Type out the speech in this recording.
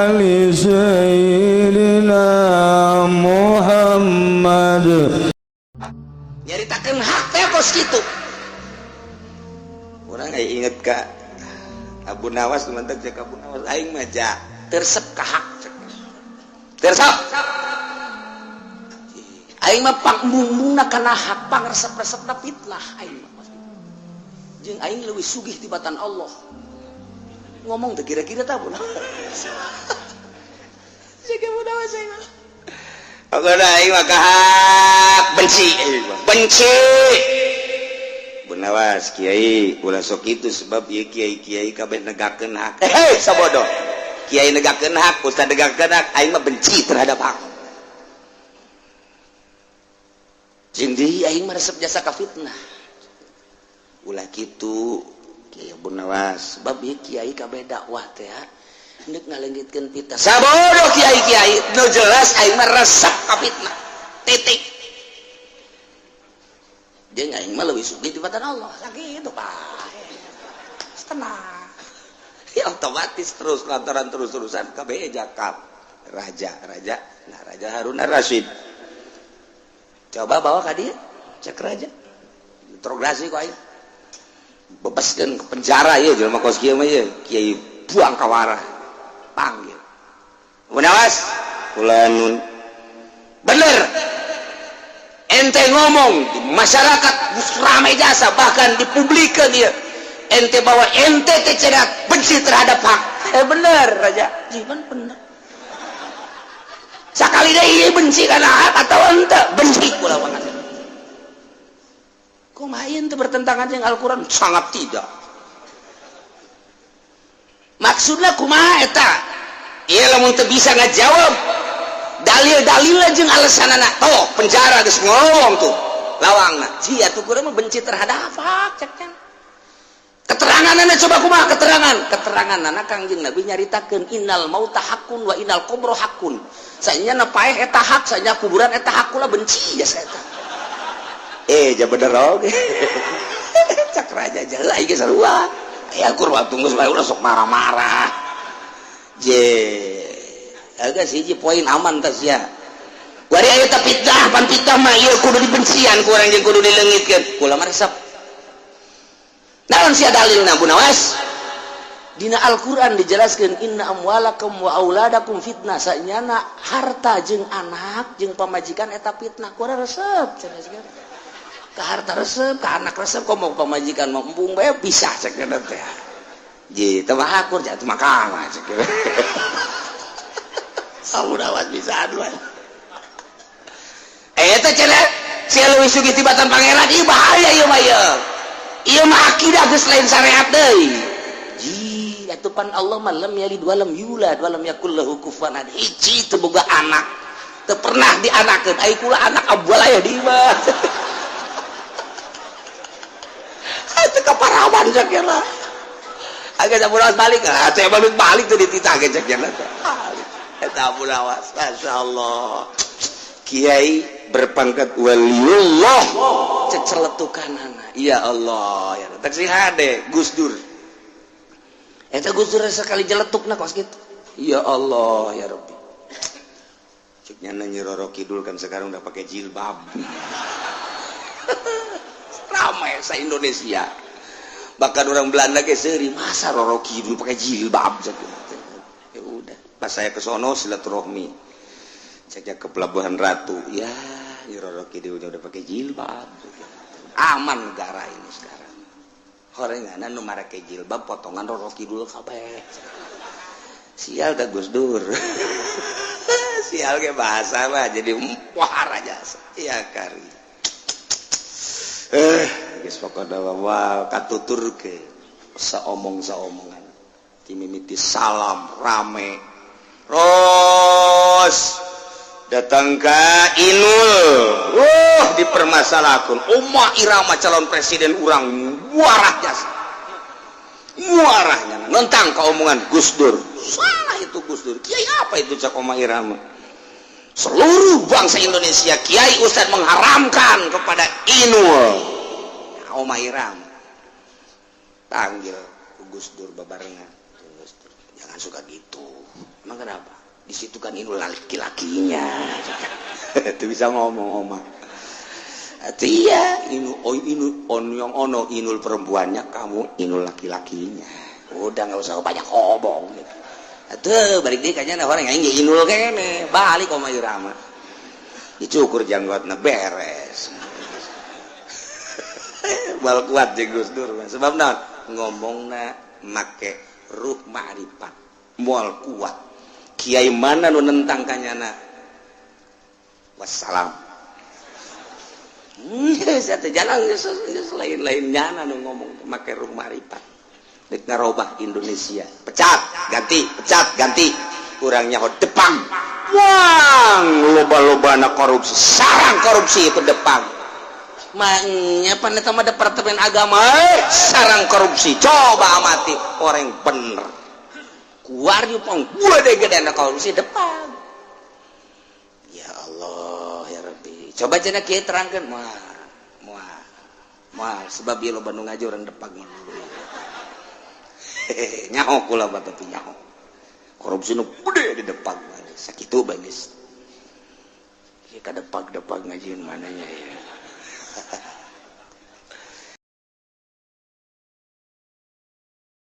آل سيدنا محمد. Nyaritakeun hak teh kos kitu. Urang aya inget ka Abu Nawas, mantap cek Abu Nawas, aing mah ja Teu resep ka hak. Teu resep. Aing mah pangbumbungna kana hak, pangresep-resepna fitnah aing mah. Jeung aing leuwih sugih tibatan Allah. Ngomong teh kira-kira tah Abu Nawas. Cek Abu Nawas aing mah. Pokokna aing mah ka hak benci, aing mah. Benci. Abu Nawas, kiai ulah sok itu, sebab ieu kiai-kiai kabeh negakeun hak. Eh, sabodo. Kiai negakeun hak, ustad negakeun hak, aing mah benci terhadap hak. Jeung deui aing mah resep jasa ka fitnah. Ulah kitu, Kiai Abu Nawas, Sebab ieu kiai kabeh dakwah teh hendeuk ngaleungitkeun fitnah. Sabodo kiai-kiai, nu jelas aing mah resep ka fitnah. Titik. Jeung aing mah leuwih sugih tibatan Allah. Sakitu bae. Tenang. Ya otomatis terus lantaran terus-terusan kabeh jakap raja raja, nah, Raja Harun Ar-Rasyid. Coba bawa ka dieu, cek raja, interogasi ku aing, bebaskeun ke penjara ieu jelema kos kieu mah. Ieu kiai buang kawara, panggil Abu Nawas, fulanun, bener ente ngomong di masyarakat rame jasa, bahkan dipublikkan dia ente bahwa ente teh cenah benci terhadap hak. Eh, bener raja. Jiman bener. Sakali deui, benci kana hak atau ente benci kula banget? Kumaha ieu teu bertentangan jeung Al-Qur'an? Sangat tidak. Maksudna kumaha eta? Iya, lamun teu bisa ngajawab dalil-dalil jeung alasanana, toh penjara, geus ngomong tuh lawangna. Jia tuh kurang benci terhadap hak, cek can. Keteranganana coba kumaha keterangan? Keterangan Kangjeng Nabi nyaritakeun innal mauta haqqun wa innal qabra haqqun. Sanya paeh eta hak, sanya kuburan eta hak, kula benci ya saya eta. Eh, ja bener oge. Cak raja, jelas ieu sarua. Aya kurang tunggu supaya ulah sok marah-marah. Je agak siji poin aman tas ya. Wari aya ta fitnah, pan fitnah mah ieu kudu dibencian ku urang jeung kudu dileungitkeun. Kula mah resep. Naon sia dalilna, Bu Nawas? Dina Al-Qur'an dijelaskeun inna amwalakum wa auladakum fitnah, sanyana harta jeung anak jeung pamajikan eta fitnah. Kula resep cenah ka harta resep, ka anak resep, komo pamajikan mah embung bae pisah cek teh. Ji teu mah akur jatuh mah kalah cek. Abu Nawas bisa aduan. Eta cenah sia leuwih sugih tibatan pangeran, ieu bahaya ieu mah ieu. Ieu mah akidah geus lain syariat deui. Ji, atuh pan Allah mah lam yalid walam yulad walam yakul lahu kufuwan ahad. Hiji teu boga anak. Teu pernah dianakeun. Ai kula anak abwal aya di imah. Teu kaparawan cek lah. Agak Abu Nawas balik, ah, saya balik balik tuh dititah ge cek teh. Eta Abu Nawas, masyaallah. Kiai berpangkat waliullah Ceceletukanana. Ya Allah, ya tak si hade Gus Dur. Eta Gus Dur sekali jeletukna kos kitu. Ya Allah, ya Rabbi. Ceknya Nyi Roro Kidul kan sekarang udah pakai jilbab. Ramai sa Indonesia. Bahkan orang Belanda ke seri, masa Roro Kidul pakai jilbab cek. Ya udah, pas saya ke sono silaturahmi. Ceknya ke Pelabuhan Ratu, ya Nyi Roro Kidul udah pakai jilbab. Aman negara ini sekarang. Horengan nu marake jilbab potongan Roro Kidul kabeh. Sial dah Gus Dur. Sial ke bahasa mah jadi muar aja. Ya kari. Eh, geus pokona mah katutur ke saomong-saomongan. Timimiti salam rame. Terus datang ke Inul. Dipermasalahkan. Oma Irama calon presiden urang muarah jasa. Muarahnya nentang keomongan Gus Dur. Salah itu Gus Dur. Kiai apa itu cak Oma Irama? Seluruh bangsa Indonesia, Kiai Ustadz mengharamkan kepada Inul. Nah, Oma Irama panggil Gus Dur babarengan. Gus Dur, jangan Jangan suka gitu. Emang kenapa? Di situ kan Inul laki-lakinya. Itu bisa ngomong oma. Iya, Inul, oh, Inul, on yang ono Inul perempuannya, kamu Inul laki-lakinya. Udah, nggak usah banyak ngomong. Gitu. Atuh balik deui kayaknya orang yang Inul kene, balik Oma Irama. Dicukur janggotna, beres. Bal kuat jeung Gus Dur sebab naon? Ngomongna make ruh ma'rifat. Moal kuat. Kiai mana nu nentang kanyana? Wassalam. Saya jalan lain-lain nyana nu ngomong make ruh ma'rifat. Dek ngarobah Indonesia. Pecat, ganti, pecat, ganti. Kurang nyaho Depag. Wang, loba-loba anak korupsi. Sarang korupsi itu Depag. Maknya pan eta mah departemen agama, eh, sarang korupsi. Coba amati orang yang bener. Keluar pang gede-gede anak korupsi Depag. Ya Allah, ya Rabbi. Coba cenah kieu terangkeun moal. Moal. Moal sebab ieu loba nu ngaji orang Depag mah dulu. Nyaho kula mah, tapi nyaho. Korupsi nu gede di Depag mah. Sakitu bae geus. Ieu ka Depag-Depag ngajieun mananya ya.